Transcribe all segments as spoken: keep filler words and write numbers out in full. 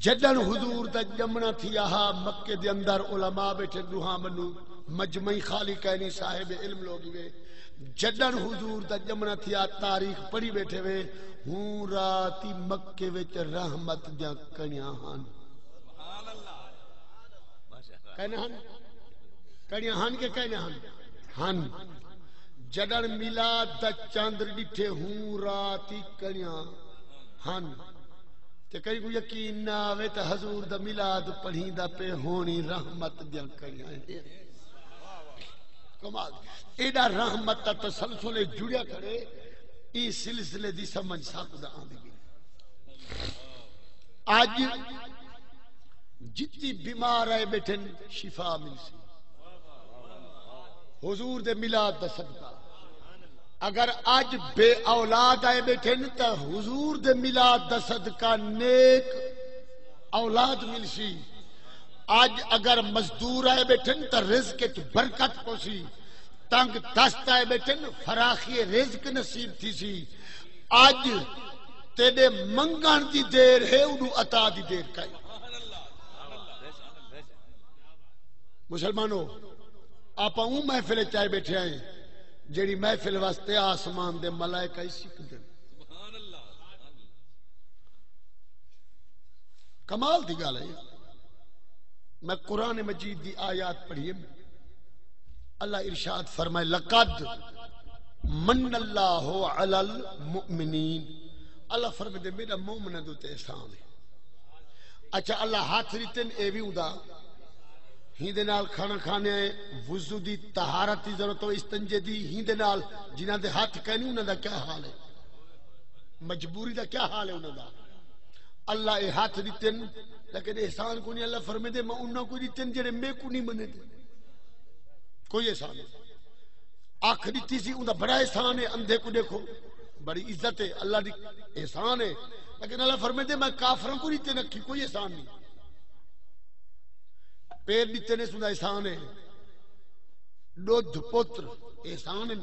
جݙݨ حضور دا ڄمݨا تھیا ہا، مکے دے اندر علماء ٻیٹھے، ݙوہاں ونڄو، مجمع خالی کائنی، صاحب علم لوگ وے۔ جݙݨ حضور دا ڄمݨا تھیا، تاریخ پڑھی ٻیٹھے وے، ہوں رات ای مکے وچ رحمت دیاں کݨیاں ہن۔ کائناں ہن؟ کݨیاں ہن کہ کائناں ہن؟ ہن۔ جݙݨ میلاد دا چندر ݙٹھے، ہوں رات ای کݨیاں ہن۔ تے کہیں کوں یقین نہ آوے تے حضور دا میلاد پڑھیندا پئے، ہݨ ای رحمت دیاں کݨیاں ہن۔ کمال۔ ایݙا رحمت دا تسلسل ہے، جڑیا کھڑے، ایں سلسلے دی سمجھ ساکوں دا آندی پئی۔ اڄ جتی بیمار آئے ٻیٹھن، شفا ملسی حضور دے میلاد دا صدقہ۔ اگر اڄ بے اولاد آئے ٻیٹھن تاں حضور دے میلاد دا صدقہ نیک اولاد ملسی۔ اڄ اگر مزدور آئے ٻیٹھن تاں رزق اچ برکت پوسی۔ تنگ دست آئے ٻیٹھن، فراخی رزق نصیب تھیسی۔ اڄ تیݙے منگݨ دی دیر ہے، اݙو عطا دی دیر کائنی۔ مسلمانو، آپاں اوں محفل اچ آئے ٻیٹھے ہیں، جیڑھی محفل واسطے آسمان دے ملائکہ ہی سکدن۔ کمال دی ڳالھ ہے۔ میں قرآن مجید دی آیات پڑھی ہے۔ اللہ ارشاد فرمائے، "لقد من اللہ علی المؤمنین۔" اللہ فرمیندے، "میرا مومناں دے اتے احسان ہے۔" اچھا، اللہ ہتھ ݙتن، اے وی اوندا، ہیندے نال کھانا کھانے آئے، وضو دی، طہارت دی ضرورت ہو، استنجے دی، ہیندے نال جنہاں دے ہتھ کائنی، انہاں دا کیا حال ہے؟ مجبوری دا کیا حال ہے انہاں دا؟ اللہ اے ہتھ ݙتن، لیکن احسان کونی۔ اللہ فرمیندے، میں انہاں کوں ݙتن جیڑھے میکوں نہیں منے دے۔ کوئی احسان نہیں۔ اکھ ݙتی سی، اوندا بڑا احسان ہے، اندھے کوں ݙیکھو، بڑی عزت ہے، اللہ دی احسان ہے۔ لیکن اللہ فرمیندے، میں کافراں کوں ݙتن اکھی، کوئی احسان نہیں۔ پیر ݙتے نے، سوندا احسان ہے۔ ݙدھ پتر احسان ہن،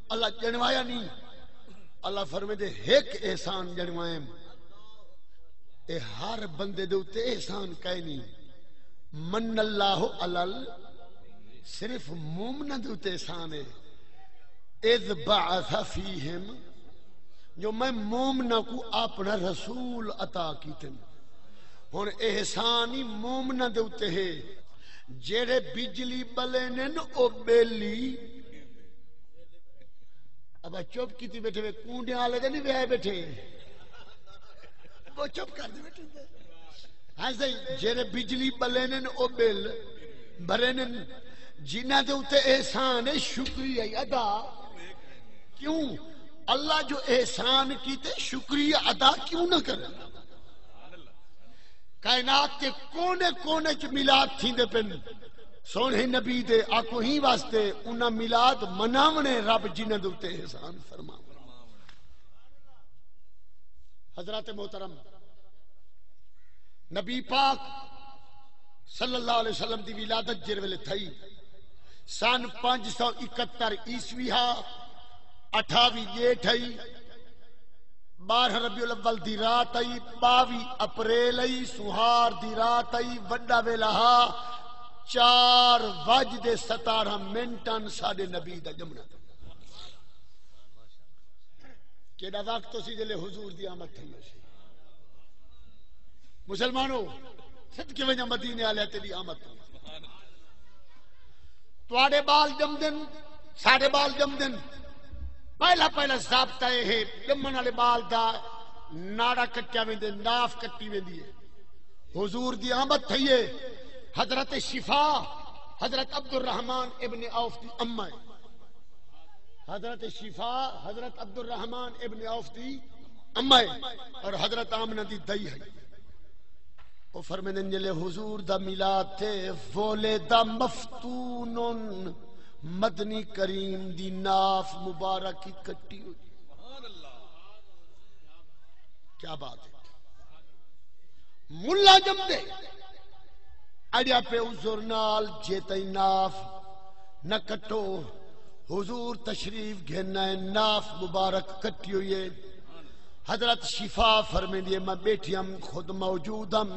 اللہ ڄݨوایا نہیں۔ اللہ فرمیندے، ہک احسان ڄݨوائم، اے ہر بندے دے اتے احسان کائنی۔ من اللہ علل، صرف مومناں دے اتے احسان ہے۔ اذ بعث فیہم، جو میں مومناں کوں اپݨا رسول عطا کیتن۔ ہݨ احسان ہی مومناں دے اتے ہے، جیڑھے بجلی ٻلیندن او ٻل ای۔ ابا چپ کیتی ٻیٹھے وے، کونڈیاں والے تے نہیں ویائے ٻیٹھے، وہ چپ کر دے ٻیٹھے۔ ہاں صحیح، جیڑھے بجلی ٻلیندن او ٻل بھریندن، جنہاں دے اتے احسان ہے، شکریہ ادا۔ کیوں؟ اللہ جو احسان کیتے، شکریہ ادا کیوں نہ کرن؟ کائنات دے کونے کونے چ میلاد تھیندے پن سوہݨے نبی دے، آکو ہی واسطے انہاں میلاد مناوݨے، رب جنہاں دے اتے احسان فرماوݨے۔ حضرات محترم، نبی پاک صلی اللہ علیہ وسلم دی ولادت جیڑھے ویلے تھئی، سن پنج سو اکہتر عیسوی ہا، اٹھاوی ڄیٹھ ہئی، بارہ ربیع الاول دی رات ہئی، ٻاوی اپریل ہئی، سہار دی رات ہئی، وݙا ویلا ہا، چار وڄ دے ستارہ منٹاں ساݙے نبی دا ڄمݨا۔ کیݙا وقت ہوسی جلے حضور دی آمد تھئی ہوسی۔ مسلمانو، صدقے ونڄاں مدینے والے تیݙی آمد توں۔ تہاݙے ٻال ڄمدن، ساݙے ٻال ڄمدن۔ پہلا پہلا ضابطہ اے ہے، ڄمݨ والے ٻال دا ناڑا کٹیا ویندے، ناف کٹی ویندی ہے۔ حضور دی آمد تھئی ہے۔ حضرت شفا، حضرت عبد الرحمن ابن عوف دی اماں ہے۔ حضرت شفا، حضرت عبد الرحمن ابن عوف دی اماں ہے اور حضرت آمنہ دی دائی ہے۔ او فرمیندن، جلے حضور دا میلاد تھے، ولد مفتون، مدنی کریم دی ناف مبارک ہی کٹی ہوئی۔ کیا بات ہے۔ ملا ڄمدے، اڑیا پے عذر نال، جے تئیں ناف نہ کٹو۔ حضور تشریف گھن آئے، ناف مبارک کٹی ہوئی ہے۔ حضرت شفا فرمیندی ہے، میں بیٹھی ہم، خود موجود ہم،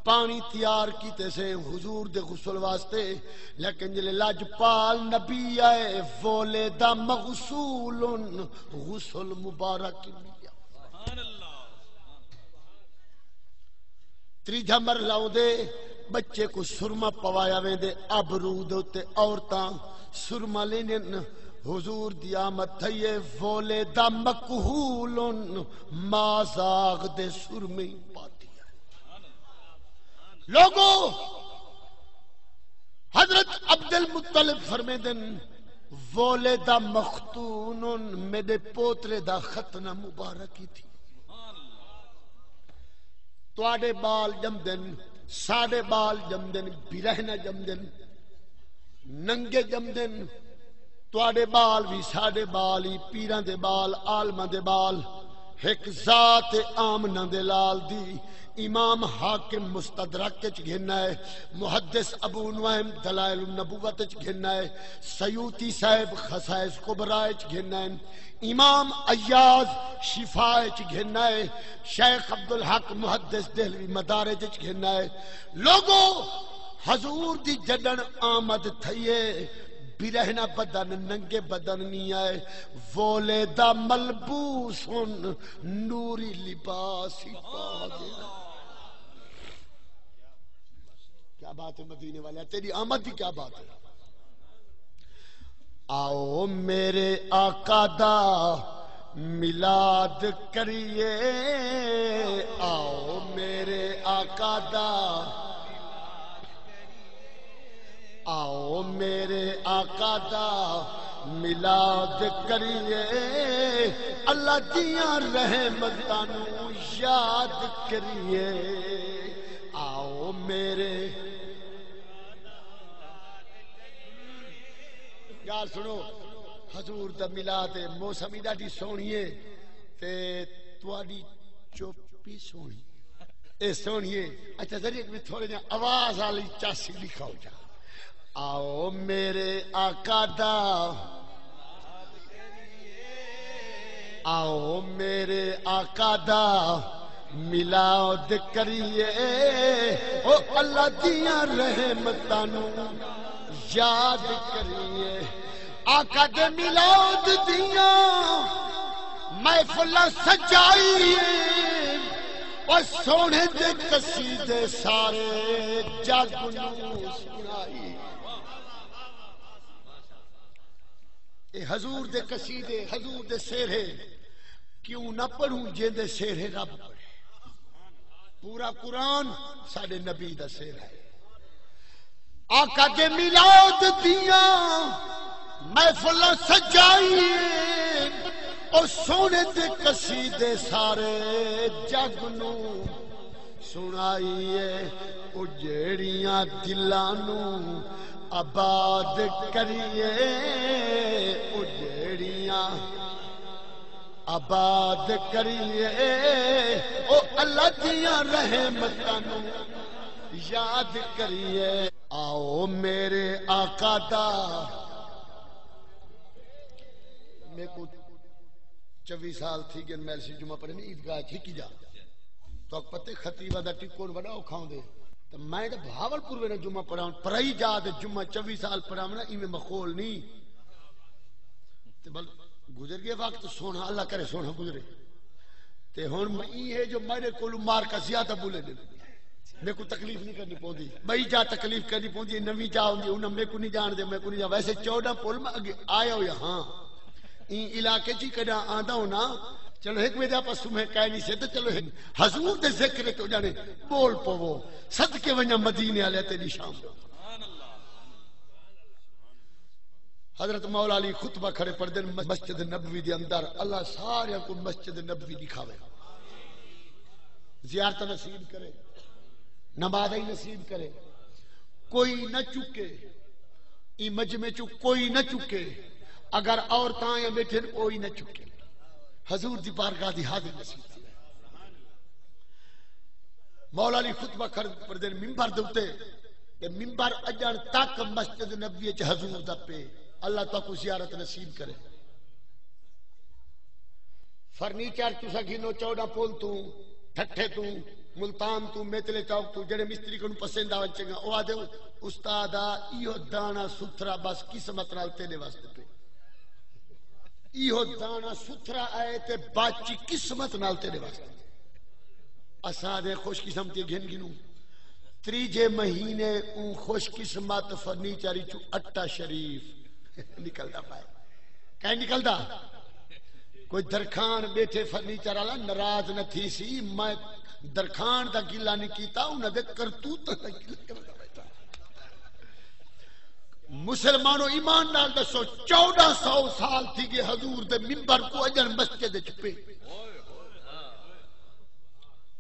پانی تیار کیتے سے حضور دے غسل واسطے، لیکن جلے لجپال نبی آئے، وولد مغسول، غسل مبارک ملیا۔ تریجھا مرحلہ ہوندے، بچے کوں سرما پوایا ویندے، ابرو دے اتے عورتاں سرما لیندین۔ حضور دی آمد تھئی ہے، وولد مکحول، مازاغ دے سرمے پاتی ہے۔ لوگو، حضرت عبد المطلب فرمیندن، وولد مختون، میݙے پوترے دا ختنہ مبارک ہی تھی۔ تہاݙے ٻال ڄمدن، ساݙے ٻال ڄمدن، برہنہ ڄمدن، ننگے ڄمدن۔ تہاݙے ٻال وی ساݙے ٻال ہی، پیراں دے ٻال، عالماں دے ٻال، ہک ذات آمنہ دے لال دی۔ امام حاکم مستدرک اچ گھن آئے، محدث ابو نعیم دلائل النبوت اچ گھن آئے، سیوطی صاحب خصائص کبریٰ اچ گھن آئے، امام عیاض شفا اچ گھن آئے، شیخ عبدالحق محدث دہلوی مدارج اچ گھن آئے۔ لوگو، حضور دی جݙݨ آمد تھئی ہے، برہنہ بدن، ننگے بدن نہیں آئے، وولد ملبوس، نوری لباس ہی پا گئے۔ کیا بات ہے مدینے والے، تیری آمد دی کیا بات ہے۔ آؤ میرے آقا دا میلاد کریے، آؤ میرے آقا دا، آؤ میرے آقا دا میلاد کریے، اللہ دیاں رحمتاں نوں یاد کریے۔ آؤ میرے، ڳالھ سݨو، حضور دا میلاد ہے، موسم ہی ݙاڈھی سوہݨی ہے تے تہاݙی چپ ہی سوہݨی۔ اے سوہݨی ہے۔ اچھا، ذرا میں تھوڑے جہاں آواز والی چاسی لکھاؤ جا۔ آؤ میرے آقا دا، آؤ میرے آقا دا میلاد کریے، او اللہ دیاں رحمتاں نوں یاد کریے۔ آقا دے میلاد دیاں محفلاں سجائیے، او سوہݨے دے قصیدے سارے جگ نوں سݨائیے۔ اے حضور دے قصیدے، حضور دے سہرے کیوں نہ پڑھوں جیندے سہرے رب پڑھے۔ پورا قرآن ساݙے نبی دا سہرا ہے۔ آقا دے میلاد دیاں محفلاں سجائیے، او سوہݨے دے قصیدے سارے جگ نوں سݨائیے، او جیڑیاں دلاں نوں آباد کریے، او جیڑیاں آباد کریے، او اللہ دیاں رحمتاں نوں یاد کریے۔ آؤ میرے آقا دا، میکوں چوی سال تھی ڳئے، میں سی جمعہ پڑھے نہیں عیدگاہ اچ ہکی جا۔ تہاکوں پتہ ہے خطیباں دا ٹکوݨ وݙا اوکھا ہوندے۔ تے میں تاں بہاولپور وینا جمعہ پڑھاوݨ، پرائی جا تے جمعہ چوی سال پڑھاوݨا، ایویں ماحول نہیں۔ تے بل گزر ڳئے وقت سوہݨا، اللہ کرے سوہݨا گزرے۔ تے ہݨ میں ایں ہے جو میݙے کولوں مارکا زیادہ ٻولے ݙے۔ میکوں تکلیف نہیں کرنی پوندی، ٻئی جا تکلیف کرنی پوندی ہے، نویں جا ہوندی ہے، انہاں میکوں نہیں جاݨ دے، میکوں نہیں جاݨ۔ ویسے چوݙاں پل میں اڳے آیا ہویا ہاں، ایں علاقے چ ہی کݙاں آندا ہونا۔ چلو ہک وجہ پاسوں میں کائے نہیں سے، تے چلو ہک حضور دے ذکر تے ڄاݨے ٻول پوو، صدقے ونڄاں مدینے والے تیݙی شان۔ حضرت مولا علی خطبہ کھڑے پڑھدن مسجد نبوی دے اندر، اللہ ساریاں کوں مسجد نبوی ݙکھاوے، زیارت نصیب کرے، نماز ہی نصیب کرے۔ کوئی نہ چکے، ایں مجمع چوں کوئی نہ چکے، اگر عورتاں آئیاں ٻیٹھن، او ہی نہ چکے۔ حضور دی بارگاہ دی حاضری نصیب تھی۔ مولا علی خطبہ کر پڑھدن ممبر دے اتے، تے ممبر اڄݨ تک مسجد نبوی اچ حضور دا پے۔ اللہ تہاکوں زیارت نصیب کرے۔ فرنیچر تساں گھنو چوݙاں پل توں، ٹھٹھے توں، ملتان توں، میتلے چوک توں، جیڑھے مستری کنوں پسند آون چنگا، او آہدے، "استاد آ، ایہو داݨا ستھرا بس قسمت نال تیݙے واسطے پئے۔ ایہو داݨا ستھرا آئے تے باقی قسمت نال تیݙے واسطے۔" اساں آہدے خوش قسمتی گھن گھنوں۔ تریجھے مہینے اوں خوش قسمت فرنیچر اچوں اٹا شریف نکلدا پئے۔ کہیں نکلدا؟ کوئی درکھان ٻیٹھے فرنیچر والا ناراض نہ تھی سی، میں درکھان دا گلہ نہیں کیتا، انہاں دے کرتوتاں دا گلہ کردا ٻیٹھا۔ مسلمانو، ایمان نال ݙسو، چوݙاں سو سال تھی ڳئے حضور دے ممبر کوں اڄݨ مسجد اچ پئے۔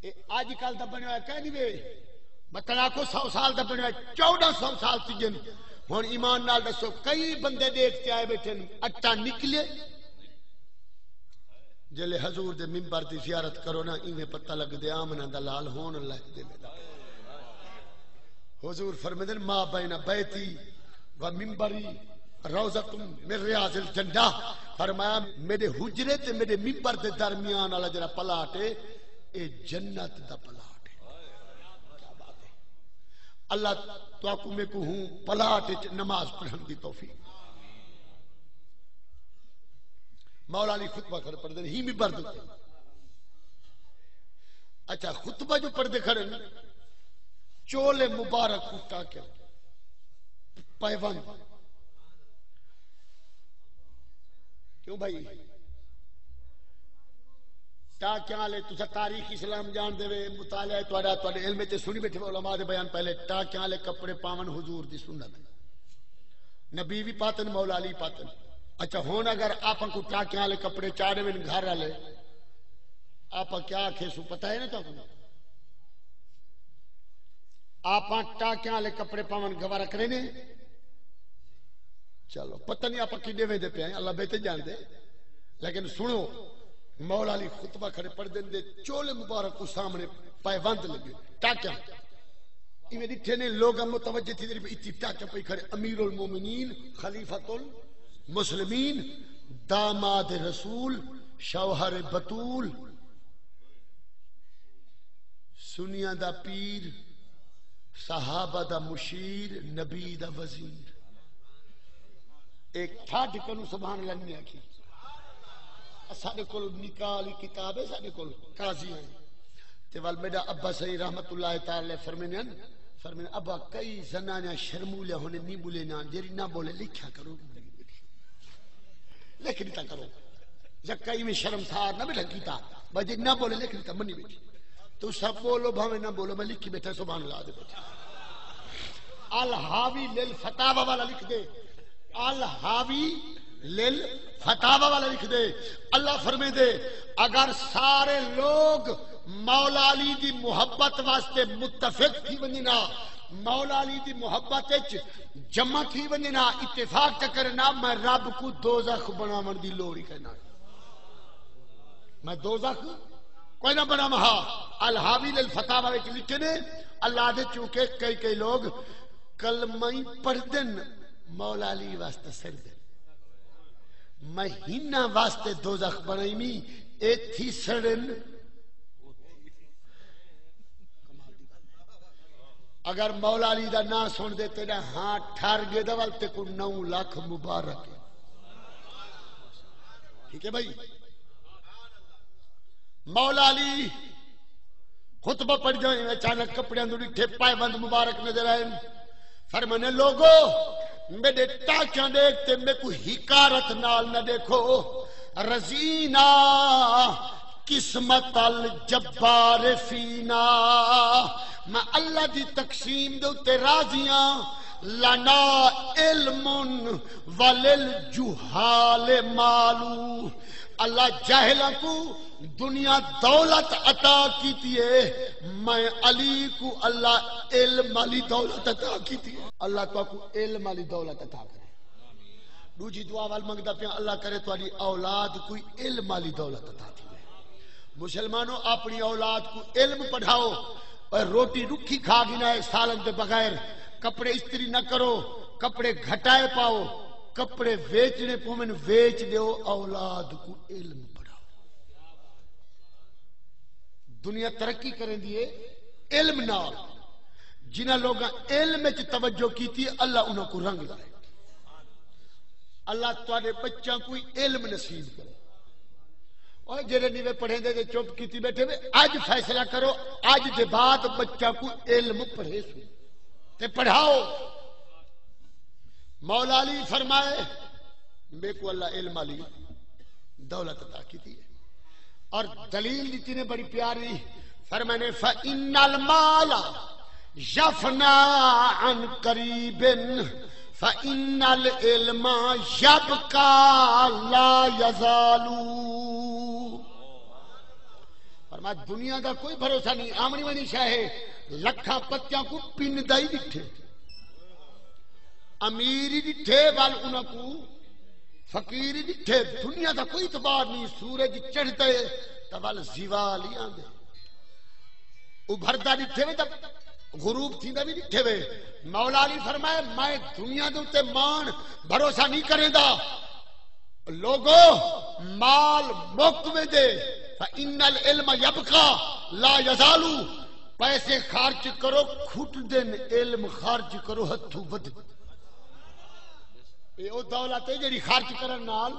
اے اڄ کل دا بݨیا ہویا کائے نہیں وے؟ مطلب آکھو، سو سال دا بݨیا ہویا، چوݙاں سو سال تھی ڳئے۔ ہݨ ایمان نال ݙسو، کئی بندے ݙیکھ تے آئے ٻیٹھے ہن، اٹا نکلے؟ جلے حضور دے ممبر دی زیارت کرو نا، ایویں پتہ لڳدے آمنہ دا لال ہون اللہ دے ویدا۔ حضور فرمیندن، "ما بین بیتی و ممبری روضۃ من ریاض الجنہ۔" فرمایا، "میرے حجرے تے میرے ممبر دے درمیان والا جڑا پلاٹ ہے، اے جنت دا پلاٹ ہے۔" کیا بات ہے۔ اللہ تہاکوں میکوں ہوں پلاٹ وچ نماز پڑھن دی توفیق۔ مولا علی خطبہ کھڑے پڑھدے نے، ہی ممبر دے اتے۔ اچھا، خطبہ جو پڑھدے کھڑے نے، چولے مبارک کوں ٹاکیا، پیوند۔ کیوں بھائی؟ ٹاکیاں والے، تساں تاریخ اسلام جان دے وے، مطالعہ ہے تہاݙا، تہاݙے علم وچ سݨی ٻیٹھے علماء دے بیان۔ پہلے ٹاکیاں والے کپڑے پاون حضور دی سنت، نبی وی پاتن، مولا علی پاتن۔ اچھا، ہݨ اگر آپاں کوں ٹاکیاں والے کپڑے چا ݙیون گھر والے، آپاں کیا آکھیسوں، پتہ ہے نا تہاکوں؟ آپاں ٹاکیاں والے کپڑے پاون گوارا کریندے؟ چلو، پتہ نہیں آپاں کی ݙیویندے پئے ہیں، اللہ بہتر ڄاݨدے۔ لیکن سݨو، مولا علی خطبہ کھڑے پڑھدن، دے چولے مبارک کوں سامݨے پیوند لڳے، ٹاکیاں۔ ایویں ݙٹھے نے، لوگ متوجہ تھی، اتھی ٹاکیاں پئی کھڑے، امیر المومنین، خلیفۃ المسلمین، داماد رسول، شوہر بتول، سنیاں دا پیر، صحابہ دا مشیر، نبی دا وزیر۔ ایک ٹھاڈ کنوں سبحان اللہ نہیں آکھی۔ ساݙے کول نکاح والی کتاب ہے، ساݙے کول قاضی ہیں۔ تے ول میݙا ابا سئیں رحمت اللہ تعالی علیہ فرمیندے ہن، فرمیندے، "ابا، کئی زنانیاں شرمولیاں ہوندین، نہیں ٻولے نہ، جیڑھی نہ ٻولے، لکھیا کرو۔" لکھ ݙتا کرو۔ جکا ایویں شرمسار نہ ٻیٹھا کیتا، بس جے نہ ٻولے لکھ ݙتا، منی ٻیٹھی۔ تساں ٻولو بھاویں نہ ٻولو، میں لکھی ٻیٹھا، سبحان اللہ دے ٻیٹھا۔ الحاوی للفتاوی والا لکھدے، الحاوی للفتاوی والا لکھدے، اللہ فرمیندے، اگر سارے لوگ مولا علی دی محبت واسطے متفق تھی ونڄن نا، مولا علی دی محبت اچ جمع تھی ونڄن نا، اتفاق چا کرن نا، میں رب کوں دوزخ بݨاوݨ دی لوڑ ہی کائنا۔ میں دوزخ کوئی نہ بݨاواں ہا۔ الحاوی للفتاوی وچ لکھے نے، اللہ دے، چونکہ کئی کئی لوگ کلمہ ہی پڑھدن، مولا علی واسطے سڑدن۔ میں ہناں واسطے دوزخ بݨائیمی، اے تھی سڑن۔ اگر مولا علی دا ناں سݨ دے تیݙا ہاں ٹھر ڳئے دا، ول تیکوں نو لکھ مبارک ہے۔ ٹھیک ہے بھائی؟ مولا علی خطبہ پڑھدے ہوئے اچانک کپڑیاں دے ݙٹھے پائے بند مبارک نظر آئے۔ فرمانے، لوگو، میݙے ٹاکیاں ݙیکھ تے میکوں حقارت نال نہ ݙیکھو۔ رضینا قسمت الجبار فینا، میں اللہ دی تقسیم دے اتے راضی ہاں۔ لنا علم وللجہال مال، اللہ جاہلاں کوں دنیا دولت عطا کیتی ہے، میں علی کوں اللہ علم والی دولت عطا کیتی ہے۔ اللہ تہاکوں علم والی دولت عطا کرے۔ ݙوجھی دعا ول منگدا پیاں، اللہ کرے تہاݙی اولاد کوں علم والی دولت عطا تھیوے۔ مسلمانو، اپݨی اولاد کوں علم پڑھاؤ، اور روٹی رکھی کھا گھنا ہے سالن دے بغیر، کپڑے استری نہ کرو، کپڑے گھٹائے پاؤ، کپڑے ویچݨے پوون، ویچ ݙیو، اولاد کوں علم پڑھاؤ۔ دنیا ترقی کریندی ہے علم نال۔ جنہاں لوگاں علم وچ توجہ کیتی ہے، اللہ انہاں کوں رنگ لائے۔ اللہ تہاݙے بچاں کوں علم نصیب کرے۔ اوئے جیڑھے نیوے پڑھیندے تے چپ کیتی ٻیٹھے وے، اڄ فیصلہ کرو، اڄ دے بعد بچاں کوں علم پڑھیسوں تے پڑھاؤ۔ مولا علی فرمائے، میکوں اللہ علم والی دولت عطا کیتی ہے۔ اور دلیل ݙتی نے بڑی پیاری، فرمانے، فَإِنَّ الْمَالَ يَفْنَى عَنْ قَرِيبٍ، فَإِنَّ الْعِلْمَ يَبْقَى لَا يَزَالُ۔ فرمایا، دنیا دا کوئی بھروسہ نہیں، آوݨی وانی شے ہے، لکھاں پتیاں کوں پندا ہی ݙٹھے۔ امیر ہی ݙٹھے، ول انہاں کوں فقیر ہی ݙٹھے۔ دنیا دا کوئی اعتبار نہیں، سورج چڑھدے تاں ول زوال ہی آندے۔ ابھردا ݙٹھے وے تاں غروب تھیندا وی ݙٹھے وے۔ مولا علی فرمائے، میں دنیا دے اُتے ماݨ بھروسہ نہیں کریندا۔ لوگو، مال مک ویندے، فإن العلم يبقى لا يزال۔ پیسے خرچ کرو، کھٹدن، علم خرچ کرو، ہتھوں ودھدے۔ اے او دولت ہے جڑی خرچ کرن نال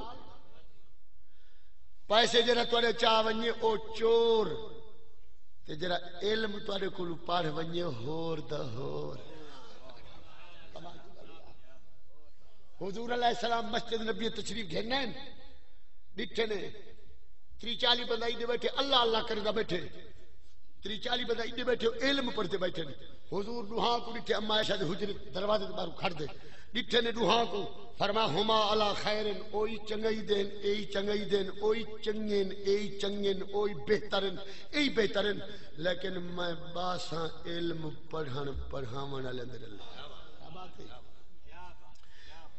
پیسے جڑا تہاݙے چا ونڄے، او چور، تے جڑا علم تہاݙے کولوں پڑھ ونڄے، ہور دا ہور۔ حضور علیہ السلام مسجد نبی تشریف گھن آئے، ݙٹھے نے تری چالی بندہ ایݙے ٻیٹھے، اللہ اللہ کردا ٻیٹھے، تری چالی بندہ ایݙے ٻیٹھے، علم پڑھدے ٻیٹھے نے۔ حضور ݙوہاں کوں ݙٹھے، اماں عائشہ دے حجرے دروازے دے ٻاہروں کھڑدے ݙٹھے نے ݙوہاں کوں۔ فرمایا، ہما علی خیر، اوئی چنڳائی دین، ایئی چنڳائی دین، اوئی چنڳین، ایئی چنڳین، اوئی بہترین، ایئی بہترین۔ لیکن میں ٻاساں علم پڑھݨ پڑھاوݨ والے دے رلے۔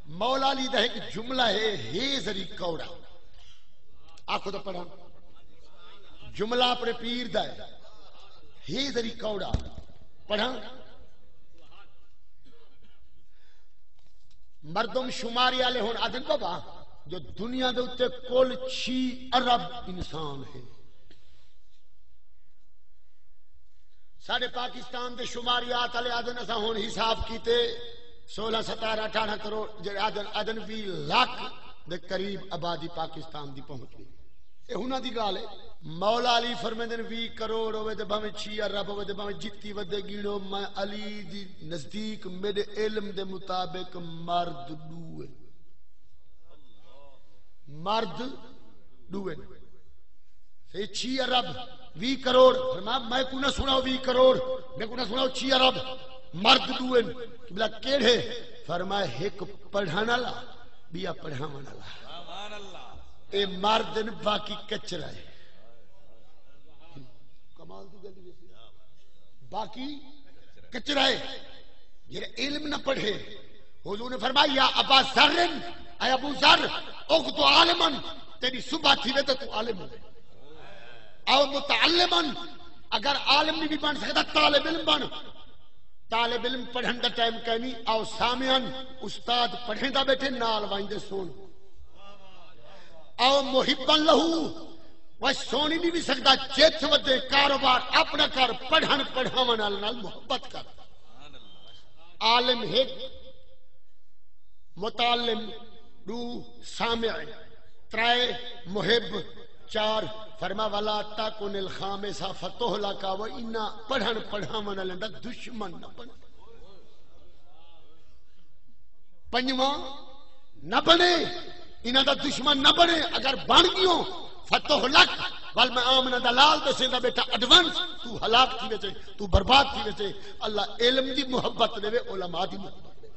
مولا علی دا ہک جملہ ہے، ہے ذری کوڑا۔ آکھو تاں پڑھاں۔ جملہ اپݨے پیر دا ہے، ہے ذری کوڑا۔ پڑھاں۔ مردم شماری والے ہن آدھن، بابا، جو دنیا دے اُتے کل چھی ارب انسان ہے۔ ساݙے پاکستان دے شماریات والے آدھن، اساں ہن حساب کیتے، سولہ، ستارہ، اٹھارہ کروڑ، جڑے آدھن، آدھن ویہہ لکھ دے قریب آبادی پاکستان دی پہنچ ڳئی۔ اے انہاں دی ڳالھ ہے۔ مولا علی فرمیندن، ویہہ کروڑ ہووے تے بھاویں چھی ارب ہووے تے بھاویں جتی ودے ڳݨو، میں علی دی نزدیک میݙے علم دے مطابق مرد ݙو ہے۔ مرد ݙو ہن۔ صحیح، چھی ارب، ویہہ کروڑ۔ فرمایا، میکوں نہ سݨاؤ ویہہ کروڑ، میکوں نہ سݨاؤ چھی ارب۔ مرد ݙو ہن۔ قبلہ کیڑھے؟ فرمایا، ہک پڑھݨ والا، ٻیا پڑھاوݨ والا۔ اے مرد ہن، باقی کچرا ہے۔ کمال دی ڳالھ ہے۔ باقی کچرا ہے۔ جڑے علم نہ پڑھے، حضور نے فرمایا، یا ابا ذر، اے ابو ذر، اغد عالما، تیری صبح تھی وے تے تو عالم ہو۔ او متعلما، اگر عالم نہیں بھی بن سکدا، طالب علم بن۔ طالب علم پڑھن دا ٹائم کائنی، او سامعا، استاد پڑھیندا ٻیٹھے، نال وائندے سن۔ او محبا لہ، وہ سوہݨی نہیں بھی سکدا، جتھ ودے کاروبار اپݨا کر، پڑھݨ پڑھاوݨ والے نال محبت کر۔ عالم ہک، متعلم ݙو، سامع ترائے، محب چار۔ فرما، ولا تکن الخامسہ فتہلک، و انہاں پڑھݨ پڑھاوݨ والے دا دشمن نہ بݨ۔ پنجواں نہ بݨے، انہاں دا دشمن نہ بݨے۔ اگر بݨ ڳیوں، فتہلک، ول میں آمنہ دا لال ݙسیندا ٻیٹھا، ایڈوانس، تو ہلاک تھی ویسے، تو برباد تھی ویسے۔ اللہ علم دی محبت ݙیوے، علماء دی محبت ݙیوے۔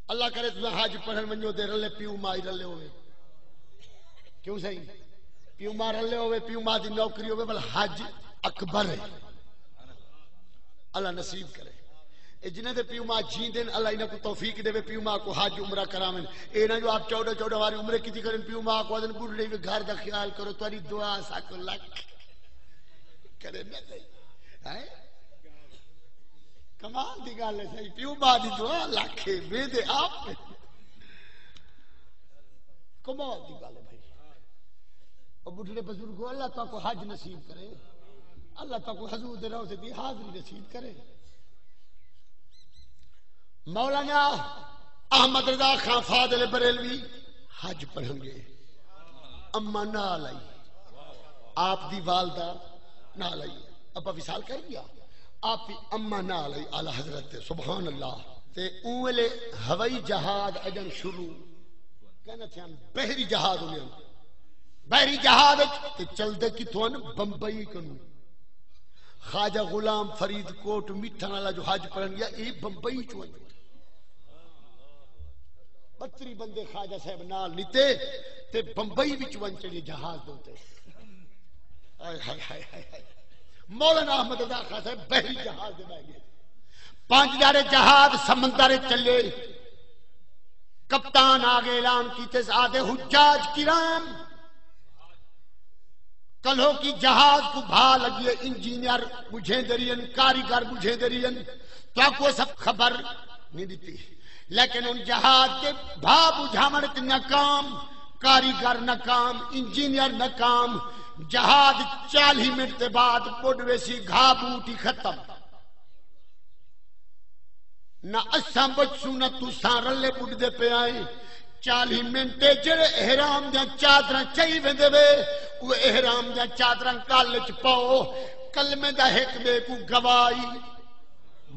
اللہ کرے تساں حج پڑھݨ ونڄو تے رلے پیو ماء ہی رلے ہووے۔ کیوں سئیں؟ پیو ماء رلے ہووے، پیو ماء دی نوکری ہووے، ول حج اکبر ہے۔ اللہ نصیب کرے۔ اے جنہاں دے پیو ماء جیندن، اللہ انہاں کوں توفیق ݙیوے، پیو ماء کوں حج عمرہ کراون۔ اے نہ جو آپ چوݙاں چوݙاں واری عمرے کیتی کرن، پیو ماء کوں آہدن، ٻڈھڑے وی گھر دا خیال کرو، تہاݙی دعا ساکوں لکھ کرے نہ سئیں۔ ہیں؟ کمال دی ڳالھ ہے سئیں، پیو ماء دی دعا لکھ ہے، ویندے آپ۔ کمال دی ڳالھ ہے بھائی۔ او ٻڈھڑے بزرگو، اللہ تہاکوں حج نصیب کرے، اللہ تہاکوں حضور دے روضے دی حاضری نصیب کرے۔ مولانا احمد رضا خان فاضل بریلوی حج پڑھن ڳئے، اماں نال آئی، آپ دی والدہ نال آئی، ابا وصال کر ڳیا، آپ دی اماں نال آئی اعلی حضرت دے، سبحان اللہ۔ تے اوں ویلے ہوائی جہاز اڄݨ شروع کن تھیاں، بحری جہاز ہوندے ہن، بحری جہاز اچ تے چلدے کتھوں ہن؟ بمبئی کنوں۔ خواجہ غلام فرید کوٹ میٹھاں والا جو حج پڑھن ڳیا، اے بمبئی چوں آئے۔ ٻتری بندے خواجہ صاحب نال ݙتے تے بمبئی وچ ونڄ چڑھے جہاز دے اتے۔ ہائے ہائے ہائے ہائے ہائے۔ مولانا احمد رضا خان صاحب بحری جہاز دے ٻہہ ڳئے۔ پنج ڄاڑے جہاز سمندر اچ چلے۔ کپتان آ ڳئے، اعلان کیتے، آہدے، حجاج کرام، کلہو کی جہاز کوں بھا لڳیے، انجینئر ٻجھیندے رہین، کاریگر ٻجھیندے رہین، تہاکوں اساں خبر نہیں ݙتی، لیکن ہن جہاز دے بھا ٻجھاوݨ اچ ناکام، کاریگر ناکام، انجینئر ناکام، جہاز چالیہہ منٹ دے بعد ٻݙ ویسی، گھا بوٹ ہی ختم۔ نہ اساں بچسوں نہ تساں، رلے ٻݙدے پئے ہیں۔ چالیہہ منٹ جیڑھے احرام دیاں چادراں چائی ویندے وے، او احرام دیاں چادراں ڳل اچ پاؤ، کلمے دا ہک ٻئے کوں گواہی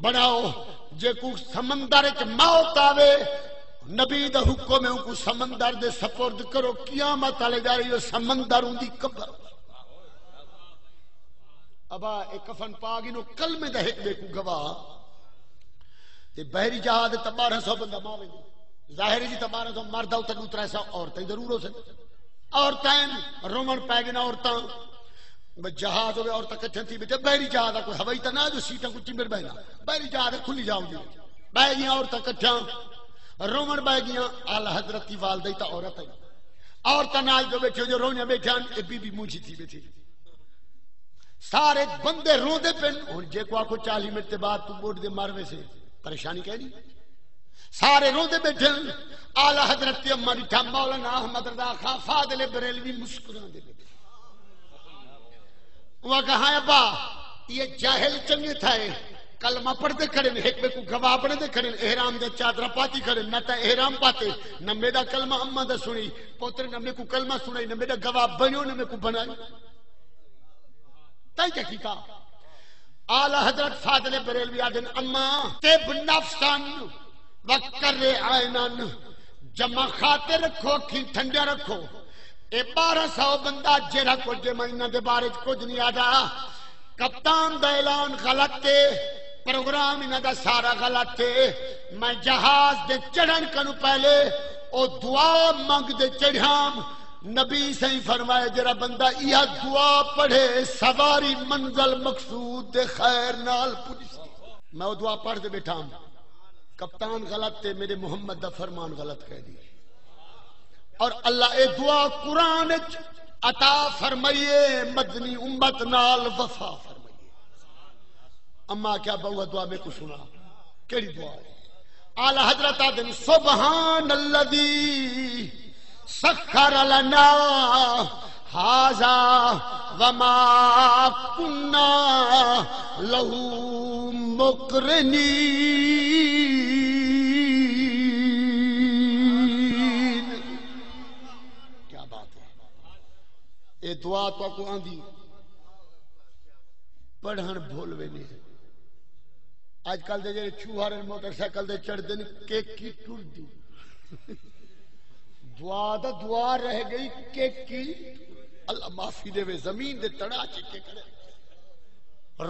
بݨاؤ۔ جیکوں سمندر اچ موت آوے، نبی دا حکم ہے، اونکوں سمندر دے سپرد کرو، قیامت والے ݙیہاڑے او سمندر اوندی قبر۔ ابا، اے کفن پا گھنو، کلمے دا ہک ٻئے کوں گواہ۔ تے بحری جہاز تے ٻارہاں سو بندہ ماں ویندے۔ ظاہر ہے جی، تے ٻارہاں سو مرد اتھاں ݙو ترے سو عورتاں ہی ضرور ہوسن۔ عورتاں ہن، رووݨ پئے ڳئے نا عورتاں۔ بس جہاز ہووے، عورتاں کٹھیاں تھی ٻیٹھے، بحری جہاز آ، کوئی ہوائی تاں نہ جو سیٹاں کوئی چمبڑ ٻہنا۔ بحری جہاز ہے، کھلی جا ہوندی ہے۔ ٻہہ ڳئیاں عورتاں کٹھیاں، رووݨ ٻہہ ڳئیاں، اعلی حضرت دی والدہ ہی تاں عورت ہے۔ عورتاں نال جو ٻیٹھے ہو جو رووݨیاں ٻیٹھیاں ہن، اے بی بی مونجھی تھی ٻیٹھی۔ سارے بندے روندے پن۔ ہن جیکوں آکھو چالیہہ منٹ دے بعد توں ٻݙ دے مر ویسے، پریشانی کائنی۔ سارے روندے ٻیٹھے ہن۔ اعلی حضرت دی اماں ݙٹھا، مولانا احمد رضا خان فاضل بریلوی مسکراندے ٻیٹھے۔ او آکھا، ہاں ابا، اے جاہل چنڳے تھئے، کلمہ پڑھدے کھڑن، ہک ٻئے کوں گواہ بݨیندے کھڑن، احرام دیاں چادراں پاتی کھڑن، نہ تاں احرام پاتے، نہ میݙا کلمہ اماں دا سݨی، پوتر نہ میکوں کلمہ سݨائی، نہ میݙا گواہ بݨیو، نہ میکوں بݨائی۔ تئیں کیا کیتا؟ اعلی حضرت فاضل بریلوی آہدن، اماں، طب نفسن و قرّ عینن، جمع خاطر رکھو، اکھیں ٹھنڈیاں رکھو۔ اے ٻارہاں سو بندہ جیڑھا کجھ ہے، میں انہاں دے بارے چ کجھ نہیں آہدا۔ کپتان دا اعلان غلط ہے، پروگرام انہاں دا سارا غلط ہے۔ میں جہاز دے چڑھݨ کنوں پہلے او دعا منگ دے چڑھیام۔ نبی سائیں فرمائے، جیڑھا بندہ ایہا دعا پڑھے، سواری منزل مقصود دے خیر نال پڄسی۔ میں او دعا پڑھ دے ٻیٹھام، کپتان غلط تے میݙے محمد دا فرمان غلط کہہ دی۔ اور اللہ اے دعا قرآن اچ عطا فرمائیے، مدنی امت نال وفا فرمائیے۔ اماں آکھیا، بہو دعا میکوں سݨا۔ کیڑھی دعا ہے؟ اعلی حضرت آہدن، سبحان الذی سخر لنا ھذا وما کنا لہ مقرنین۔ کیا بات ہے۔ اے دعا تہاکوں آندی، پڑھݨ بھل ویندے۔ اڄ کل دے جیڑھے چھوہر ہن، موٹر سائیکل تے چڑھدے ہن، کیکی ٹردی۔ دعا دا دعا رہ ڳئی، کیکی۔ اللہ معافی ݙیوے، زمین دے تڑا چکے کھڑے۔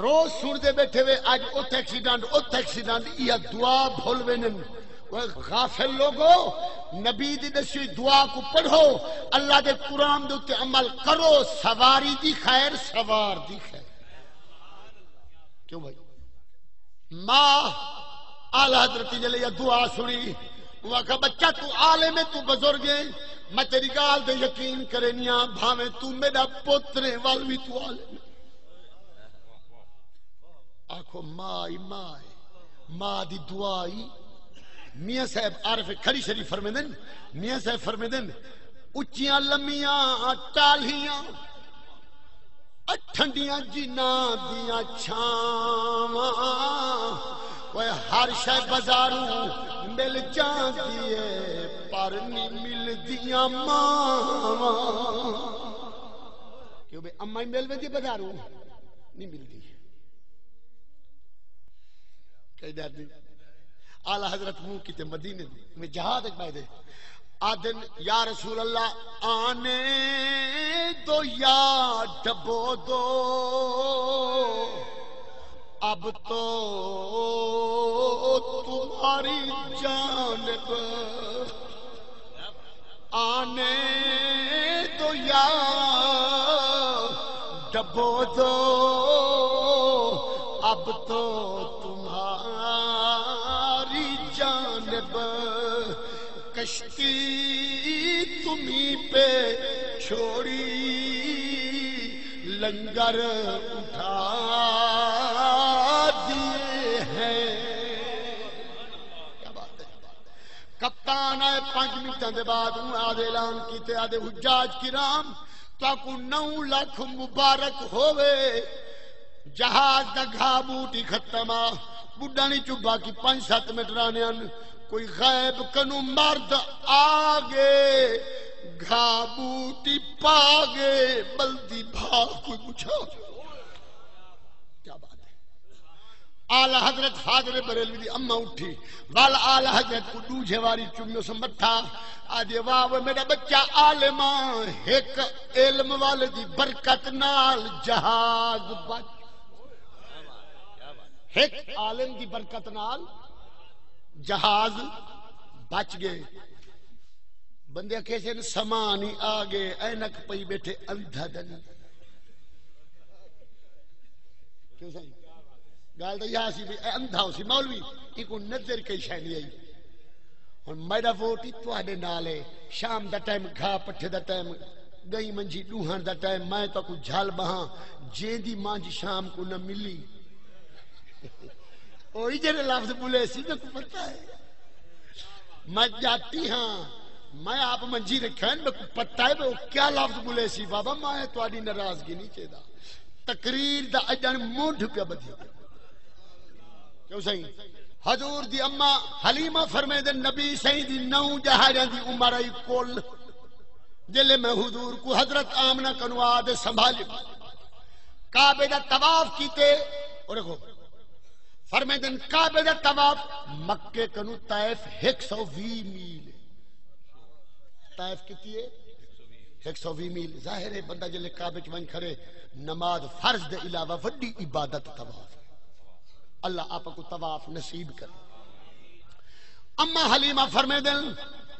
روز سݨدے ٻیٹھے وے، اڄ اتھ ایکسیڈنٹ، اتھ ایکسیڈنٹ، ایہا دعا بھل ویندن۔ اوئے غافل لوگو، نبی دی ݙسی ہوئی دعا کوں پڑھو، اللہ دے قرآن دے اتے عمل کرو، سواری دی خیر، سوار دی خیر۔ کیوں بھائی؟ ماں اعلی حضرت جلے یا دعا سݨی، او آکھا، بچہ تو عالم ہے، تو بزرگ ہے، میں تیری ڳالھ دے یقین کرینیاں، بھاویں تو میݙا پتر ہے، ول وی تو عالم ہے۔ آکھو، ماں ای ماں ہے، ماں دی دعا ای۔ میاں صاحب عارف کھڑی شریف فرمیندن، میاں صاحب فرمیندن، اچیاں لمیاں ٹالھیاں، ٹھنڈیاں جنہاں دیاں چھاواں۔ اوئے ہر شے بازاروں مل جاندی اے، پر نی ملدیاں ماواں۔ کیوں بھئی، اماں ہی مل ویندی بازاروں، نی ملدی۔ کئی ݙر دی۔ اعلی حضرت منہ کیتے مدینے دی، میں جہاد اچ ٻہہ دے۔ آدن، یا رسول اللہ، آنے دو یا ڈبو دو، اب تو تمہاری جانب آنے دو یا ڈبو دو، اب تو تمہاری جانب کشتی تمہیں پہ چھوڑی، لنگر اٹھا دیے ہیں۔ کیا بات ہے۔ کپتان آئے، پنج منٹاں دے بعد اوں آدھے اعلان کیتے، آدھے، حجاج کرام، تہاکوں نو لکھ مبارک ہووے۔ جہاز دا گھا بوٹ ہی ختم آ، ٻݙݨ اچوں باقی پنج ست منٹ رہنے ہن۔ کوئی غیب کنوں مرد آ ڳئے، گھا بوٹ ہی پا ڳئے، بلدی بھا کوئی ٻجھا۔ کیا بات ہے۔ اعلی حضرت حاضر بریلوی دی اماں اٹھی، ول اعلی حضرت کوں ݙوجھے واری چمیس متھا، آہدی، واہ وے میݙا ٻچہ عالم آ، ہک علم والے دی برکت نال جہاز بچ، ہک عالم دی برکت نال جہاز بچ ڳئے۔ بندے آکھے سن، سامان ہی آ ڳئے، عینک پئی ٻیٹھے، اندھا دن۔ کیوں سائیں؟ ڳالھ تاں اِہا سی بھئی اے اندھا ہوسی مولوی، اینکوں نظر کئی شے نی آئی۔ ہݨ میݙا ووٹ ہی تہاݙے نال ہے۔ شام دا ٹائم، گھا پٹھے دا ٹائم، ڳئیں منجھی ݙوہݨ دا ٹائم، میں تہاکوں جھل ٻہاں، جیندی منجھ شام کوں نہ ملی۔ اوہی جیڑھے لفظ ٻولیسی، میکوں پتہ ہے۔ میں ڄاتی ہاں، میں آپ منجھی رکھیا ہے، میکوں پتہ ہے بھئی او کیا لفظ ٻولیسی۔ بابا، میں تہاݙی ناراضگی نہیں چاہیدا۔ تقریر دا اڄݨ منڈھ پیا ٻدھی۔ کیوں سائیں؟ حضور دی اماں حلیمہ فرمیندن، نبی سائیں دی نو ݙہاڑیاں دی عمر آئی کل۔ جیلے میں حضور کوں حضرت آمنہ کنوں آ تے سنبھالی، کعبے دا طواف کیتے، اور دیکھو، فرمیندن، کعبے دا طواف مکے کنوں طائف ہک سو ویہہ میل ہے۔ طائف کتنی ہے؟ ہک سو ویہہ میل۔ ظاہر ہے، بندہ جیلے کعبے چ ونڄ کھڑے، نماز فرض دے علاوہ وݙی عبادت طواف ہے۔ اللہ آپ کوں طواف نصیب کرے۔ اماں حلیمہ فرمیندن،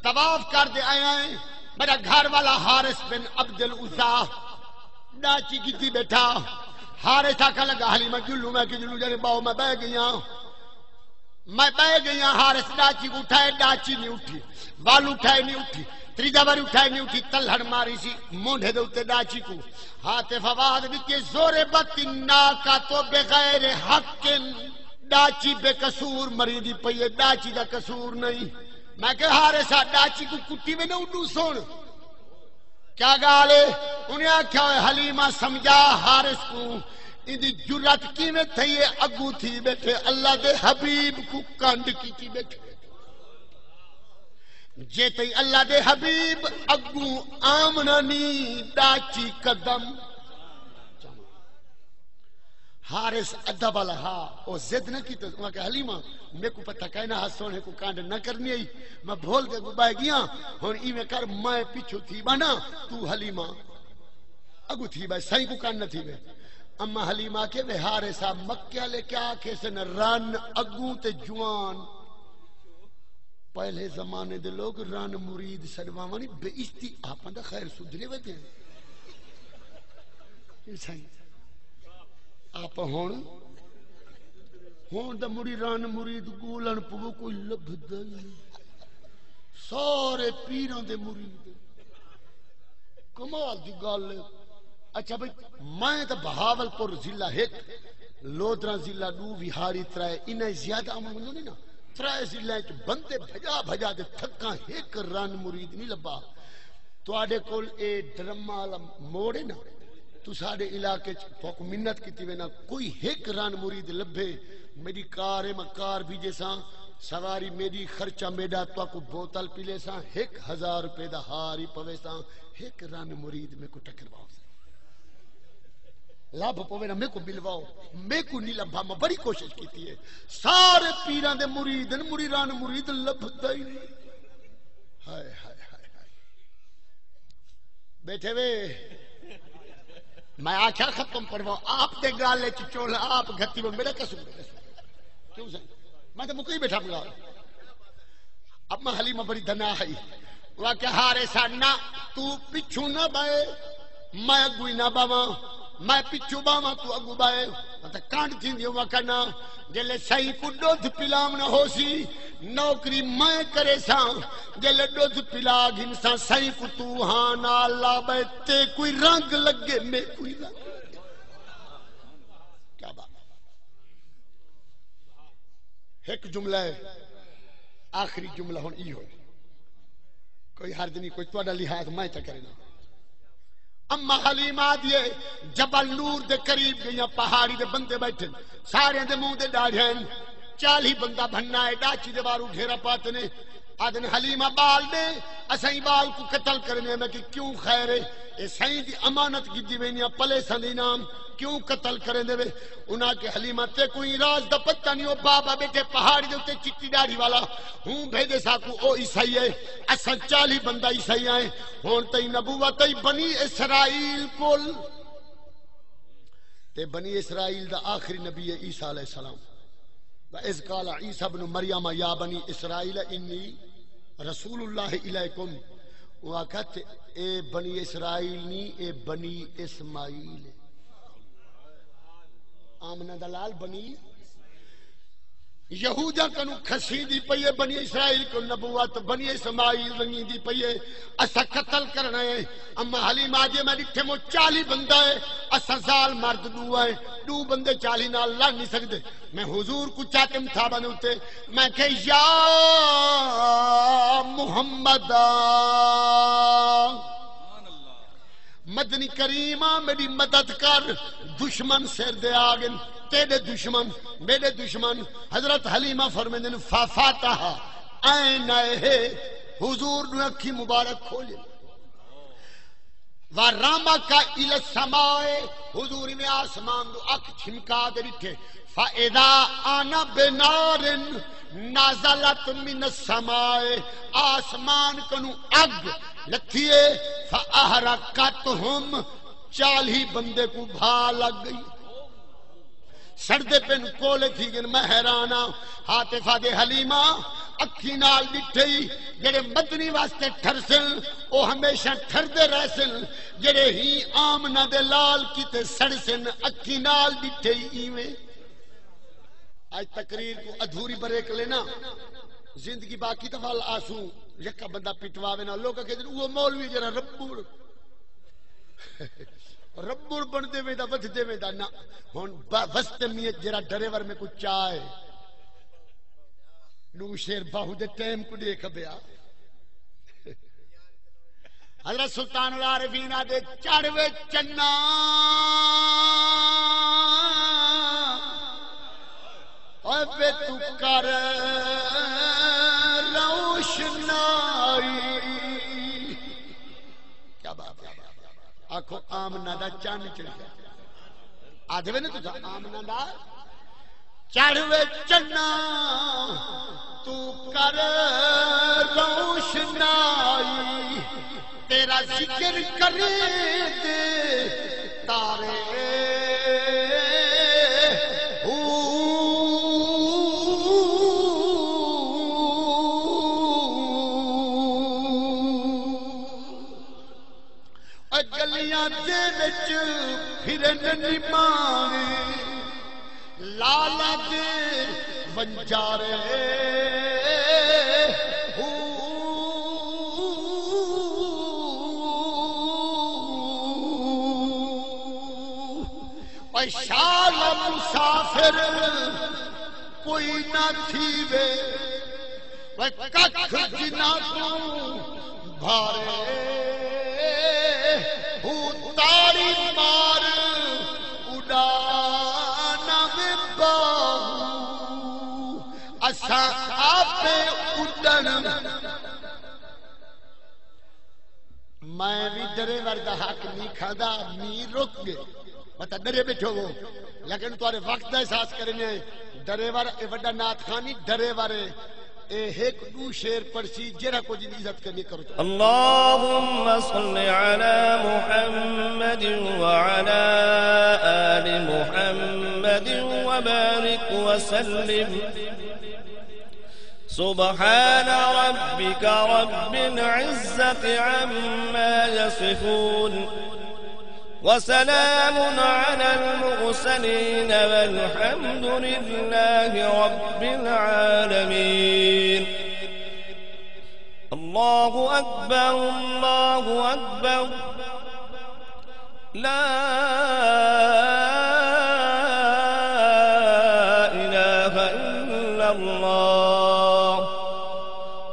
طواف کر تے آیا ہیں، میݙا گھر والا حارث بن عبد العزیٰ ݙاچی گھدی ٻیٹھا۔ حارث آکھݨ لڳا، حلیمہ جلوں؟ میں کہ جلوں، جݙے ٻہو میں ٻہہ ڳئی ہاں۔ میں ٻہہ ڳئی ہاں، حارث ݙاچی کوں اٹھائے، ݙاچی نہیں اٹھی، ول اٹھائے نہیں اٹھی، تریجھا واری اٹھائے نہیں اٹھی، تلہڑ ماری سی مونڈھے دے اتے ݙاچی کوں۔ ہاتف آواز ݙتی، ضربت الناقۃ بغیر حق، ݙاچی بے قصور مریندی پئی ہے، ݙاچی دا قصور نہیں۔ میں کہا، حارث آ، ݙاچی کوں کٹی ویندے، اݙوں سݨ۔ کیا ڳالھ ہے؟ انہیں آکھیا، اوئے حلیمہ، سمجھا حارث کوں، ایندی جرات کیویں تھئی ہے، اڳوں تھی ٻیٹھے، اللہ دے حبیب کوں کنڈ کیتی ٻیٹھے۔ جے تئیں اللہ دے حبیب اڳوں آوݨا نی، ݙاچی قدم۔ حارث ادب والا ہا، او ضد نہ کیتے۔ انہاں کہ، حلیمہ، میکوں پتہ کائنا ہا، سوہݨے کوں کنڈ نہ کرݨی ہئی، میں بھل تے اڳوں ٻہہ ڳیاں۔ ہݨ ایویں کر، میں پچھوں تھی ٻہنا، توں حلیمہ اڳوں تھی ٻہہ، سائیں کوں کنڈ نہ تھیوے۔ اماں حلیمہ آکھے، وے حارث آ، مکے والے کیا آکھیسن، رن اڳوں تے جوان۔ پہلے زمانے دے لوگ رن مرید سݙواوݨ، بے عزتی، آپاں دا خیر سدھرے ودے۔ سائیں، آپ ہݨ، ہݨ دا مڑی رن مرید ڳولݨ پوو، کوئی لبھدا ہی نہیں۔ سارے پیراں دے مرید۔ کمال دی ڳالھ ہے۔ اچھا بھئی، میں تاں بہاول پور ضلع ہک، لودھراں ضلع ݙو، وہاڑی ترائے، انہاں زیادہ آوݨ ونڄݨ نہیں نا۔ ترائے ضلع اچ بندے بھڄا بھڄا تے تھکاں، ہک رن مرید نہیں لبھا۔ تہاݙے کول اے ڈرما والا موڑ ہے نا، تساں ساݙے علاقے چ تہاکوں منت کیتی وینا، کوئی ہک رن مرید لبھے، میݙی کار ہے، میں کار بھیجیساں، سواری میݙی، خرچہ میݙا، تہاکوں بوتل پیلیساں، ہک ہزار روپے دا ہار ہی پویساں، ہک رن مرید میکوں ٹکرواؤ۔ لبھ پوے نا میکوں ملواؤ، میکوں نہیں لبھا، میں بڑی کوشش کیتی ہے۔ سارے پیراں دے مرید ہن، مڑی رن مرید لبھدا ہی نہیں۔ ہائے، ہائے، ہائے، ہائے۔ بیٹھے وے، میں آکھیا ختم پڑھواؤ، آپ دے گالے چ چول آپ گھتی وہ میرا قصور ہے۔ کیوں سائیں؟ میں تو مکئی بیٹھا بلا۔ اماں حلیمہ بڑی دنا ہئی۔ وہ آکھیا، ہارے سا نہ، تو پچھوں نہ بائے، میں اگوں ہی نہ باواں، میں پچھوں باواں، تو اگوں بائے۔ میں تے کنڈ تھیندی ہوں، آکھیا نہ، جلے سائیں کو دودھ پلاونا ہو سی، نوکری میں کرے ساں، جلے دودھ پلا گھن ساں، سائیں کو تو ہاں نال لا بائے، تے کوئی رنگ لگے، میں کوئی رنگ لگے۔ کیا بات ہے۔ ہک جملہ ہے، آخری جملہ ہن ایہو ہے۔ کوئی حرج نہیں، کوئی تہاݙا لحاظ میں چا کرے نا۔ اماں حلیمہ آدھی ہے، جبل نور دے قریب گئیاں، پہاڑی دے بندے بیٹھے، سارے دے منہ دے ݙاڑھے ہن۔ چالیہہ بندہ بھنا ہے، ݙاچی دے باروں گھیرا پاتے نے۔ آدھن، حلیمہ، ٻال ݙے، اساں ایں ٻال کوں قتل کریندے۔ میں کہ کیوں خیر ہے؟ اے سائیں دی امانت گھدی ویندیاں، پلیساں دے انعام، کیوں قتل کریندے وے؟ انہاں کہ حلیمہ، تیکوں ایں راز دا پتہ نہیں، او بابا ٻیٹھے پہاڑی دے اتے چٹی ݙاڑھی والا، ہوں بھیڄے ساکوں، او عیسائی ہے، اساں چالیہہ بندہ عیسائی ہیں۔ ہݨ تئیں نبوت ہئی بنی اسرائیل کول۔ تے بنی اسرائیل دا آخری نبی ہے عیسیٰ علیہ السلام۔ وَإِذْ قَالَ عِيسَى ابْنُ مَرْيَمَ يَا بَنِي إِسْرَائِيلَ إِنِّي رَسُولُ اللَّهِ إِلَيْكُمْ۔ او آکھیا تے اے بنی اسرائیل نہیں، اے بنی اسماعیل ہے۔ آمنہ دا لال بنی یہودیاں کنوں کھسیندی پئی ہے، بنی اسرائیل کوں نبوت، بنی اسماعیل رنگیندی پئی ہے، اساں قتل کرݨا ہے۔ اماں حلیمہ آدھی، میں ݙٹھے مو چالیہہ بندہ ہے، اساں زال مرد ݙو ہیں، ݙو بندے چالیہہ نال لڑ نہیں سڳدے۔ میں حضور کوں چاتے متھاٻاں دے اتے، میں کہ یا محمد، مدنی کریمہ، میݙی مدد کر، دشمن سر دے آ ڳن، تیݙے دشمن، میݙے دشمن۔ حضرت حلیمہ فرمیندن، ففتح عینیہ، حضور نے اکھی مبارک کھولے۔ ورمق الی السماء، حضور نے آسمان دو اکھ چھمکا دے ݙٹھے۔ فَإِذَا أَنَا بِنَارٍ نَزَلَتْ مِنَ السَّمَاءِ، آسمان کنوں اگ لتھی ہے، فَأَحْرَقَتْهُمْ، چالیہہ بندے کوں بھا لگ ڳئی، سڑدے پن، کولے تھی ڳن۔ میں حیران ہاں، حاطفہ دے حلیمہ اکھیں نال ݙٹھئی، جڑے مدنی واسطے ٹھرسن، او ہمیشہ ٹھردے رہسن، جڑے ہی آمنہ دے لال کیتے سڑسن، اکھیں نال ݙٹھئی ایویں۔ اج تقریر کوں ادھوری بریک لینا، زندگی باقی تاں ول آسوں، یکا بندہ پٹواوے نا، لوک آکھے جن او مولوی جڑا ربڑ، ربڑ بݨدے ویندا، ودھدے ویندا۔ نہ، ہݨ با-، وسط میت جڑا ڈرائیور میکوں چا ہے، نو شیر باہو دے ٹائم کوں ݙیکھ ٻیا۔ حضرت سلطان العارفین آدھے، چڑھ وے چنا، اوئے وے توں کر روشنائی۔ کیا بات ہے۔ آکھو، آمنہ دا چن چڑھیا۔ آدھے وے نا تساں، آمنہ دا چڑھ وے چنا، تو کر روشنائی، تیرا ذکر کریں دے تارے۔ ہو۔ اے گلیاں دے وچ پھرن نماݨے، لالا دے ونجارے۔ ہو۔ اے شال مسافر کوئی نہ تھیوے، اے ککھ جنہاں کوں بھارے۔ ہو تاڑی مار اݙا نہ وے باہو، اساں آپے اݙݨ۔ میں وی ڈریور دا حق نی کھاندا، مینہ رک ڳئے، متاں ڈرے ٻیٹھو وو، لیکن تہاݙے وقت دا احساس کرݨے۔ ڈریور اے وݙا نعت خوان نی، ڈریور اے، اے ہک ݙو شعر پڑھسی، جیڑھا کجھ دی عزت کرݨی کرو۔ اللهم صل على محمد وعلى آل محمد وبارك وسلم۔ سبحان ربك رب العزة عما يصفون، وسلام على المرسلين، والحمد لله رب العالمين۔ الله أكبر، الله أكبر، لا إله إلا الله،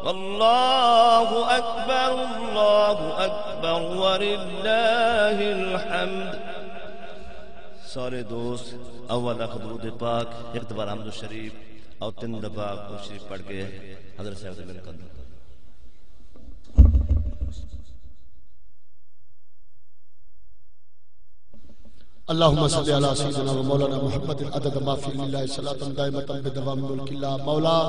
والله أكبر، الله أكبر، ولله الحمد۔ سارے دوست اول آخر درود پاک، ہک دفعہ الحمد شریف، اور تن دفعہ درود شریف پڑھ کے حضرت صاحب دے مل کر۔ اللهم صل على سيدنا ومولانا محمد عدد ما في علم الله، صلاة دائمة بدوام ملك الله۔ مولا،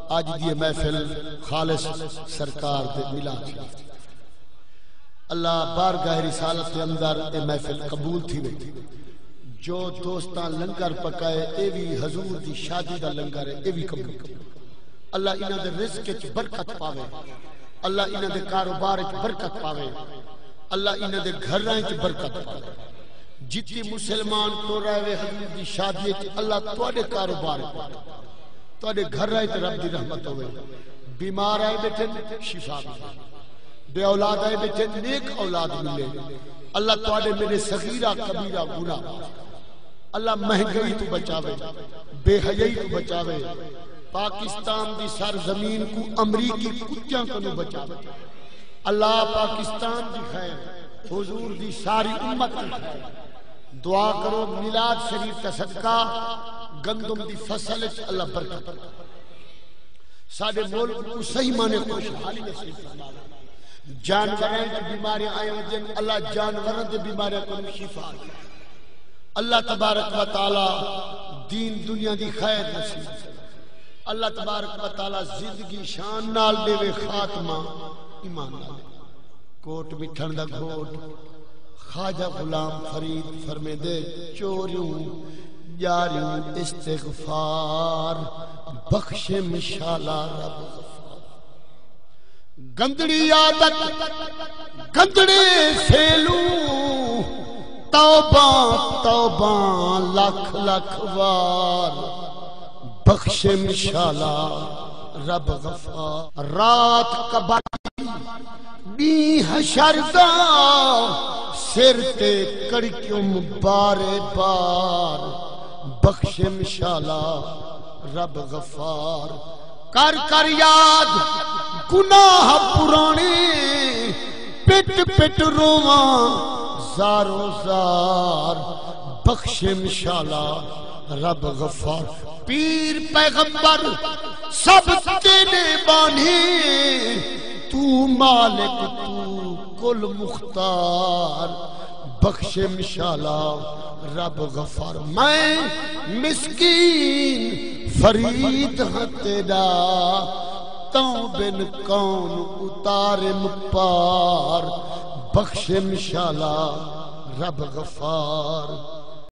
اڄ دی محفل خالص سرکار دے میلاد دی۔ اللہ بارگاہ رسالت دے اندر اے محفل قبول تھیوے۔ جو دوستاں لنگر پکائے، اے وی حضور دی شادی دا لنگر ہے، اے وی قبول تھیوے۔ اللہ انہاں دے رزق اچ برکت پاوے، اللہ انہاں دے کاروبار اچ برکت پاوے، اللہ انہاں دے گھراں اچ برکت پاوے۔ جتی مسلمان ٹر آوے حضور دی شادی اچ، اللہ تہاݙے کاروبار اچ برکت پاوے۔ تہاݙے گھراں اچ رب دی رحمت ہووے۔ بیمار آئے ٻیٹھن، شفا ملے۔ بے اولاد آئے ٻیٹھن، نیک اولاد ملے۔ اللہ تہاݙے میݙے صغیرہ کبیرہ گناہ معاف کرے۔ اللہ مہنگائی توں بچاوے، بے حیائی توں بچاوے، پاکستان دی سرزمین کوں امریکی کتیاں کنوں بچاوے۔ اللہ پاکستان دی خیر، حضور دی ساری امت دی خیر۔ دعا کرو، میلاد شریف دا صدقہ، گندم دی فصل اچ اللہ برکت کرے۔ ساݙے ملک کوں صحیح معنی خوشحالی نصیب فرماوے۔ جانوراں اچ بیماریاں آئیاں ودیاں، اللہ جانوراں دے بیماریاں کنوں شفا ݙے۔ اللہ تبارک و تعالیٰ دین دنیا دی خیر نصیب۔ اللہ تبارک و تعالیٰ زندگی شان نال ݙیوے، خاتمہ ایمان نال۔ کوٹ مٹھݨ دا گھوٹ خواجہ غلام فرید فرمیندے، چوریوں، ڄاریوں، استغفار، بخشم شالا رب غفار۔ گندڑی عادت، گندڑے سیلوں، توبہ، توبہ، لکھ، لکھ وار، بخشم شالا رب غفار۔ رات کباٹی، ݙینہہ حشر دا، سر تے کڑکیوم بارے بار، بخشم شالا رب غفار۔ کر کر یاد گناہ پراݨے، پٹ پٹ روواں زارو زار، بخشم شالا رب غفار۔ پیر پیغمبر سب تیݙے ٻانھے، توں مالک توں کل مختار، بخشم شالا رب غفار۔ میں مسکین فرید ہاں تیݙا، توں بن کون اتارم پار، بخشم شالا رب غفار۔